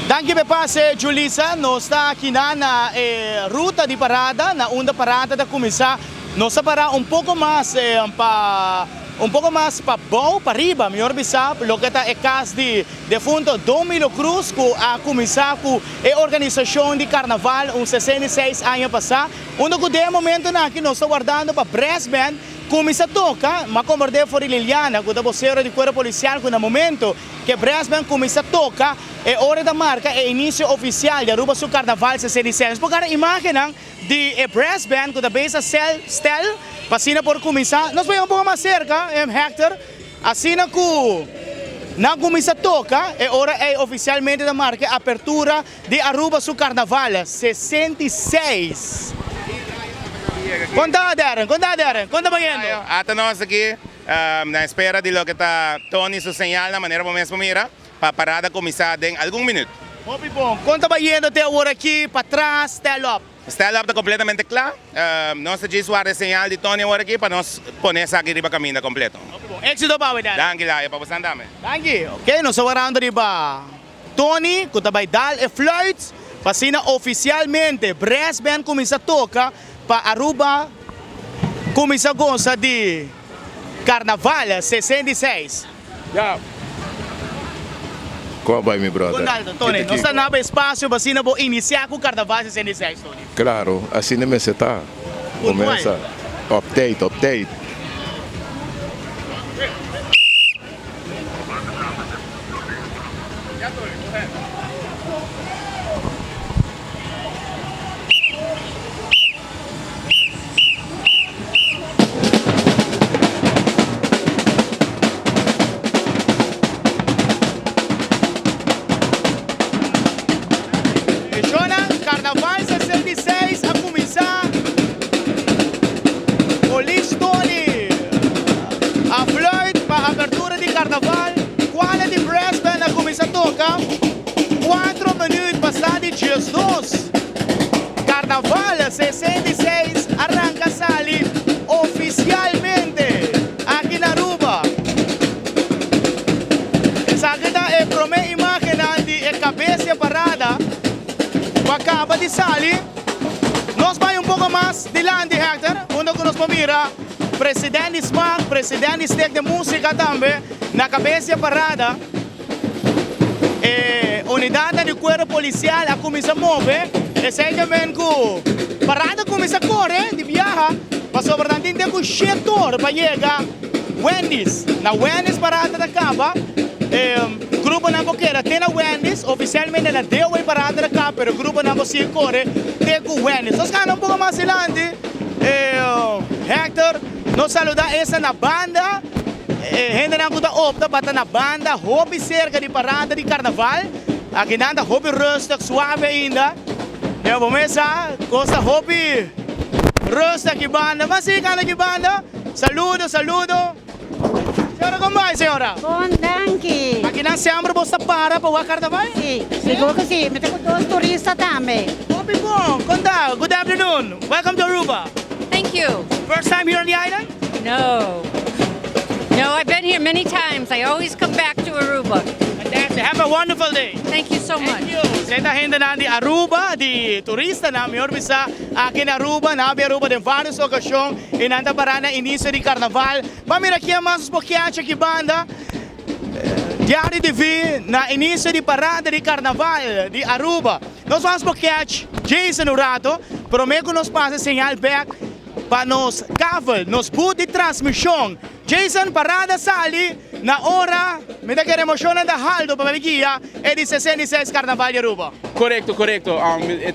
Danki p'e pase Julissa, nos ta akinan na e ruta di parada na unda parada ta kuminsá. Nos ta para un poko mas pa un poko mas pa bou, pariba mihor bisa, loke ta e kas di defunto Domilo Cruz ku a kuminsá ku e organisashon di karnaval un 66 aña pasá. Unda ku den e momentonan aki nos ta wardando pa brass band kuminsá toka. M'a komprendé for di Liliana ku ta bosero di kuerpo polisial ku na momento ku e brass band kuminsá toka e ora ta marka e inisio ofisial di Aruba su karnaval 66. Nos por gara imágennan di e brass band ku ta beza sel stel pa asina por kuminsá. Nos bai un poko mas serka, Hector, asina ku nan kuminsá toka e ora ei ofisialmente ta marka e apertura di Aruba su karnaval 66. Kon ta, Darren? Kon ta, Darren? Kon ta bayendo? Ata nos aki na espera di loke ta Tony su señalnan, manera bo mes por mira. Pa parada kuminsá den algun minüt. Hopi bon. Kon ta bayendo te awor aki patras Stell Up? Stell Up ta kompletamente kla. Nos ta djis warda e señal di Tony awor aki pa nos pone esaki riba kaminda kompleto. Hopi bon. Éksito pa awe, Dani. Danki, Layo. Pa bosan tambe. Danki. Oke, nos ta warando riba Tony ku ta bai dal e fluit pa asina ofisialmente brass band kuminsá toka pa Aruba kuminsá gosa di Karnaval 66. Ya. Kon a bai mi brother? Kon alto, Tony. Nos ta naba espasio pa asina bo inisiá ku Karnaval 66, Tony. Klaro, asina mester ta. Puntual. Komensa. Op tijd, op tijd. Shona, Carnaval 66 a cuminsa. Polis Tony a fluit pa apertura di Carnaval. Cuala di brass band a cuminsa toca cuatro minuut pasa di diesdos. Carnaval 66 a ranca sali oficialmente aki na Aruba. Esaki ta e prome imagennan di e cabes di e parada cu a caba di sali. Nos bay un poco mas dilanti Hector, unda cu nos por mira president di smaak, president di Stick de Musica tambe na cabes di e parada. E unidatnan di kuerpo polisial a kuminsá move, esei ta men ku parada kuminsá kore di biaha pasobra nan tin te ku shetor pa yega Wendy's. Na Wendy's parada ta kaba, e gruponan por keda te na Wendy's, ofisialmente na Dewey parada ta kaba pero gruponan por sigui kore te ku Wendy's. Nos gana un poko mas dilanti, Hector, nos saluda esta na banda. E hendenan ku ta opta pa ta na banda hopi serka di parada di karnaval. Akinan ta hopi rustig, suave ainda. Ya bo mes sa, kos ta hopi rustig aki banda. Mas sigui kanda aki banda. Saludo, saludo. Señora kon bai, señora? Bon, danki. Akinan semper bo sa para pa wak karnaval? Si, sigur ku si. Mi ta ku dos turista tambe. Hopi bon. Kon ta? Good afternoon. Welcome to Aruba. Thank you. First time here on the island? No. No, I've been here many times. I always come back to Aruba. Fantastic. Have a wonderful day. Thank you so much. Thank you. Senta hendenan di Aruba, di turistanan, mihor bisa, aki na Aruba. Nan a bin Aruba den varios ocasion y nan ta para na inicio di carnaval. Ban mira ken mas nos por catch aki banda. Diario TV na inicio di parada di carnaval di Aruba. Nos mas por catch Jason un rato, prome cu nos pasa e señal bek pa nos kavel, nos booth di transmision. Jason, parada sali na ora mi ta kere emocionnan ta halto pa mi guia e di 66 Carnaval di Aruba. Korekto, korekto.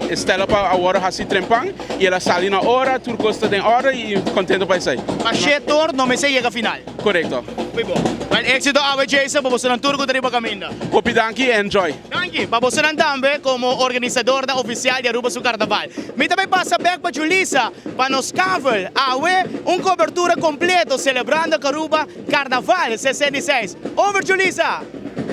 E stella pa awor a hasi trempan i el a sali na ora, tur kos ta den orde i kontento pa esei. Pa shetor no mester yega final. Korekto. Muy bon. Wel éxito awe Jason pa bosonan tur ku ta riba kaminda. Hopi danki i enjoy. Danki pa bosonan tambe komo organisadornan ofisial di Aruba su Karnaval. Mi ta bai pasa bek pa Julissa pa nos kavel awe un kobertura kompleto selebrando Aruba Karnaval 66. Over Julissa!